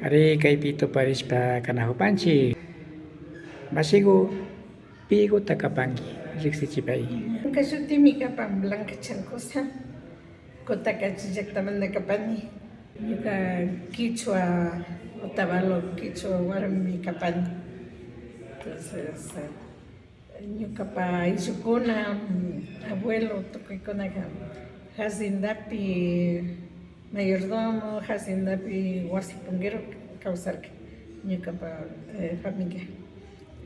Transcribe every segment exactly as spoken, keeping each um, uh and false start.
Ari, kaypi tuparishpa kanajupanchik. Mashiku, pikuta kapanki? Riksichipay. Ñuka shutimi kapan Blanca Chancosa, Cotacachi llaktamanta kapani. Ñuka kichwa, Otavalo kichwa warmimi kapani. Entonces, ñukapa ayllukuna, abuelo, tukuykunaka haciendapi mayordomo, haciendapi wasi punguero kawsarka. Ñukapa, eh, familia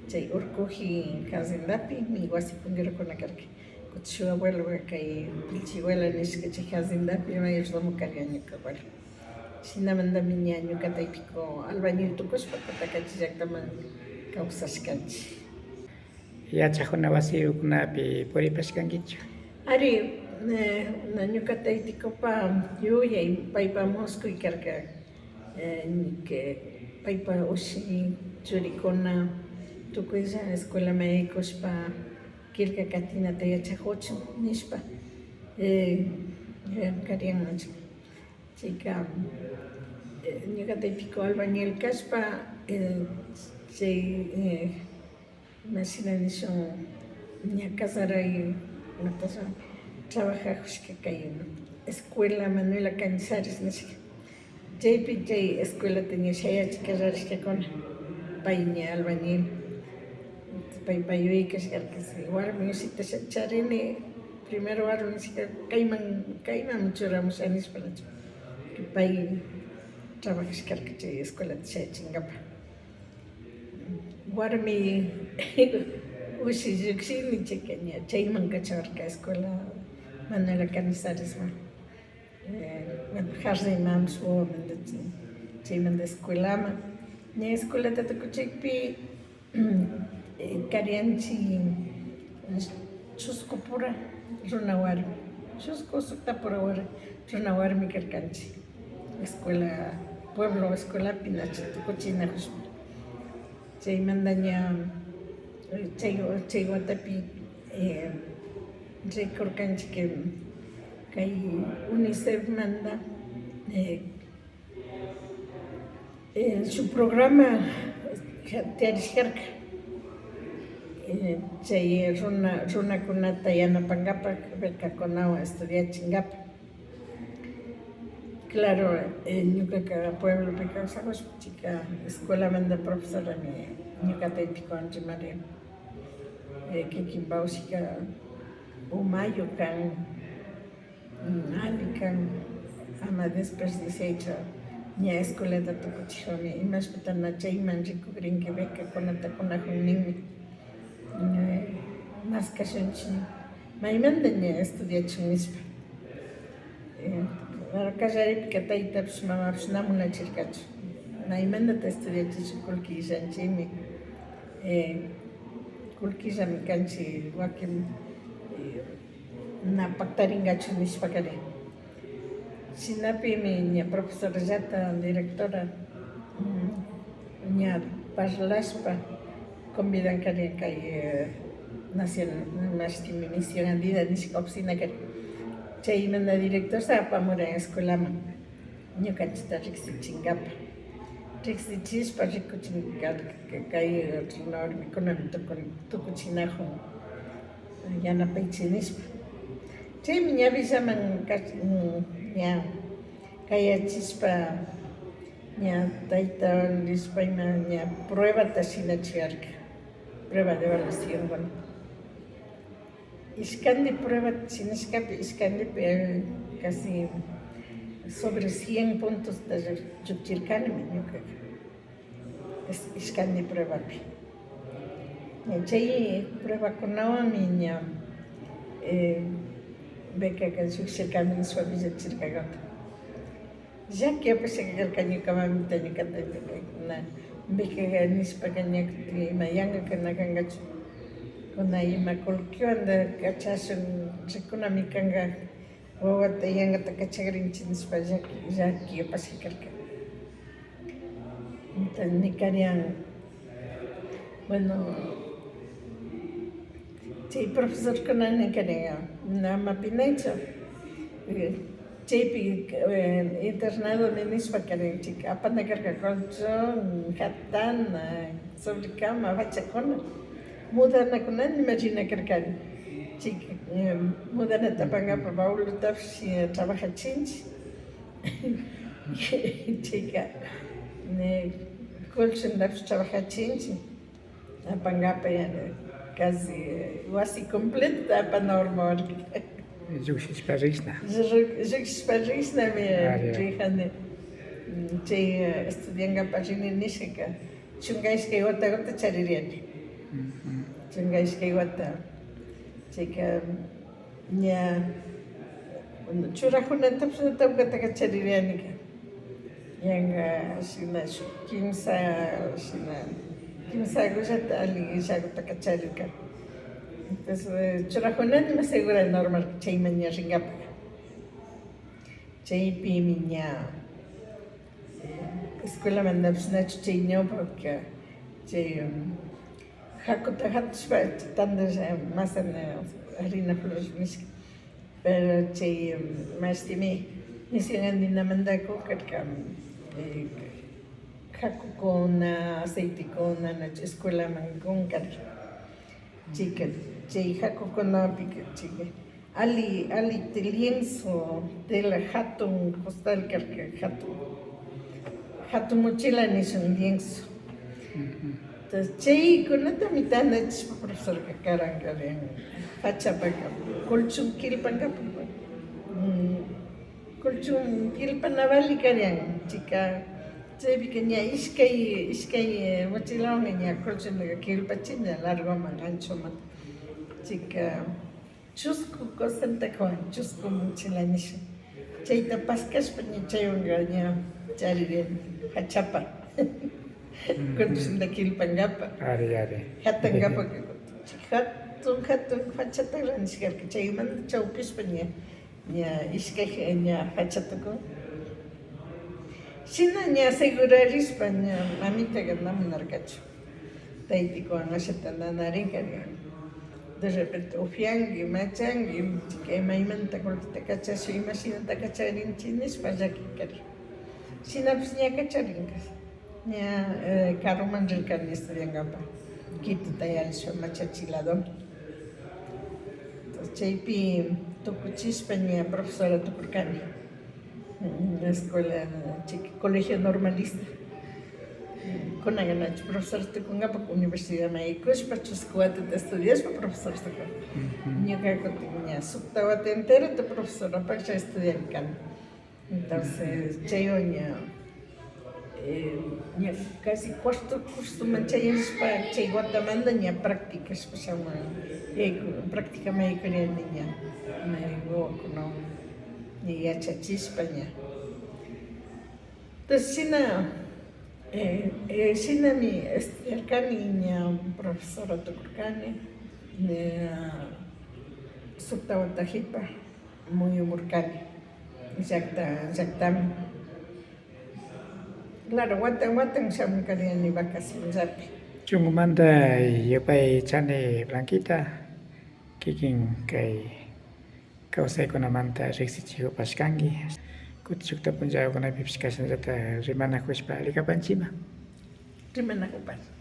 chay Urkuji haciendapimi wasi punguerokuna karka. Kutin shuk abueloka kay Pilchihuela nishka chay haciendapi mayordomo karka ñuka abuelo. Shinamantami ña ñuka taytiko albañil tukushpa Cotacachi llaktaman kawsashkanchik. Yachajuna wasikunapi puripashkankichu? Ari, eh, na ñuka taytikopa yuyay, paypa muskuy karka, eh, que paypa ushi churikuna tukuylla escuelaman yaykushpa killka katinata yachajuchun nishpa, eh, yuyarkarianmanchu. Chayka, eh, ñuka taytiko albañil kashpa, eh, chay, eh, imashina nishun, ña casaray, imatashi trabajajushka kay escuela Manuela Cañizares nishka. Chaypi chay escuelata ña shayachik kallarishkakuna, pay ña albañil. Paypa yuyay kashkarka, si warmi ushita sha-, charini, primero warmi nishka, kayman, kaymanmi churamusha nishpa nachu. Pay trabajashkarka chay escuelata shayachinkapak. Warmi ushi llukshini chayka ña chayman kachawarka escuela Manuela Cañizaresman. Eh, bueno, jardinmanpish wawamanta chay-, chaymanta escuelaman. Ña escuelata tukuchikpi, eh, karianchik chusku pura runa warmi, chusku sukta pura war-, runa warmi karkanchik. Escuela, pueblo escuelapi nachu tukuchinajushpa. Chaymanta ña, eh, chay, chay watapi, eh, rikurkanchik que kay UNICEFmanta, eh, eh, shuk programa tiyarishkarka, eh, chay runa, runakunata yanapankapak, becakunawan estudiachinkapak. Claro, eh, ñukaka pueblopi kawsajushpa, chayka escuelamanta profesorami ñuka taytikuwan rimarin. Eh, kikinpa ushika umayu kan, mm, alli kan, ama desperdiciaychu, ña escuelata tukuchijunmi, imashpata na chayman rikugrinki, becakunata kunajun ninmi. Eh, maskashunchik, maymanta ña estudiachun nishpa. Eh, kallaripika taytapish mamapish na munachirkachu. Maymantata estudiachishun, kullkillanchikmi. Eh, kullkillami kanchik, wakin, eh, na paktarinkachu nishpakarin. Shinapimi ña profesorllata, directora, mm, ña parlashpa convidankarin kay, eh, nacion-, mashtimi Misión Andina nishka oficina karin. Chaymanta directorsa apamuran escuelaman ñukanchikta riksichinkapak. Riksichishpa rikuchinkarka kay runa warmikunami tukun-, tukuchinajun, yanapaychik nishpa. Chaymi ña villaman kach-, mm, ña kayachishpa, ña taytawan rishpa ima ña pruebata shinachiwarka, prueba de evaluacionkuna. Ishkandi prueba shinashkapi, ishkandipi, eh, casi sobre cien puntosta lluk-, llukchirkanimi ñukaka. Es-, ishkandi pruebapi. Ña chay pruebakunawanmi ña, eh, becaka llukshirkami nishpa willachirkakuna. Llaki apashka karka ñuka mamita, ñuka tayta, paykuna becaga nishpaka ña kutin ima yankaka na kankachu. Kuna ima kullkiwanta kachashun rikunami kanka. Wawata yankata kachagrinchik nishpa llaki, llaki apashka karka. Entonces nikarian, bueno, chay profesorkuna nikarian, na ama pinaychu, eh, Chaypi eh, internado ninishpa karinchik, apana karka colchón, katana, sobrecama, fachakuna, mudanakuna nima rina karkani. Chayka eh, mudanata apankapa baulutapish eh, trabajachinchik. Chayka eh, colchontapish trabajachinchik. Apankapa yani casi wasi completota apana urmawarka. Llukshishpa rishna. Llukshishpa rishnami rijani. Chay estudiankapa rini nishkaka chunka ishkay watakuta chaririyani. Chunka ishkay wata. Chayka ña churakunatapish tawkataka chaririyani kan. Yanka shina shuk kimsa shina kimsakullata alli illakutaka charirkani. Entonces churakunata ima segura normal chayman ña rinkapaka. Chaypimi ña escuelamantapish nachu chay ñawpaka chay hakuta hatushpa tandalla masana harina flor nishka. Pero chay mashtimi Misión Andinamantaku karka hakukuna, aceitekuna nachu escuelaman kun karka. Chayka chay hakukunapika chayka alli alli lienzo, tela hatun costal karka, hatun hatun mochila nishun lienzo. Entonces chaykunatami tandachishpa profesorka karan karan. Fachapaka colchón killpankapa colchón killpa na vali karan chayka. Chaypika ña ishkay ishkay mochilawanmi ña colchonka killpachin ña largoman anchoman. Chayka chusku cosantaka chusku mochila nishun. Chayta paskashpa ña chaywanka ña charirini fachapa. Colchonta killpankapa. Ari ari. Hatankapa hatun hatun fachata randishkarka chaymanta chawpishpa ña ña ishkay ña facha tukun. Shina ña segurarishpa ña mamitaka na munarkachu. Taytikuwan ashata nanarinka. De repente upianki, machanki, chayka imaymanta kullkita kachashun, imashinata kacharinchik nishpa llakinkarin. Shinapish ña kacharinka. Ña eh, karuman rirkani estudiankapa. Quitota yalishpa Machachi ladoman. Chaypi tukuchishpa ña profesora tukurkani. Mm, escuela, chayka colegio normalista. Kunanka nachu profesor tukunkapa universidadman yaykushpa chusku watata estudiashpa profesor tukun. Ñuka kutin ña sukta wata enterota profesorapacha estudiarkani. Entonces chaywan ña eh, ña casi cuarto cursoman chayashpa chay watamanta ña practicashpa shamun yayku practicaman yaykurini ña. Wawakunawan ña yachachishpa ña. Entonces shina eh, eh, shinami estudiarkani ña profesora tukurkani ña sukta wata hipa muyumurkani llakta llaktaman. Claro, watan watan shamunkariani vacacionllapi. Shunkumanta yupaychani Blanquita, kikin kay kawsaykunamanta riksichikupashkanki. Kutin shukta punllakunapipish kashnallata rimanakushpa alli kapanchima. Rimanakupash.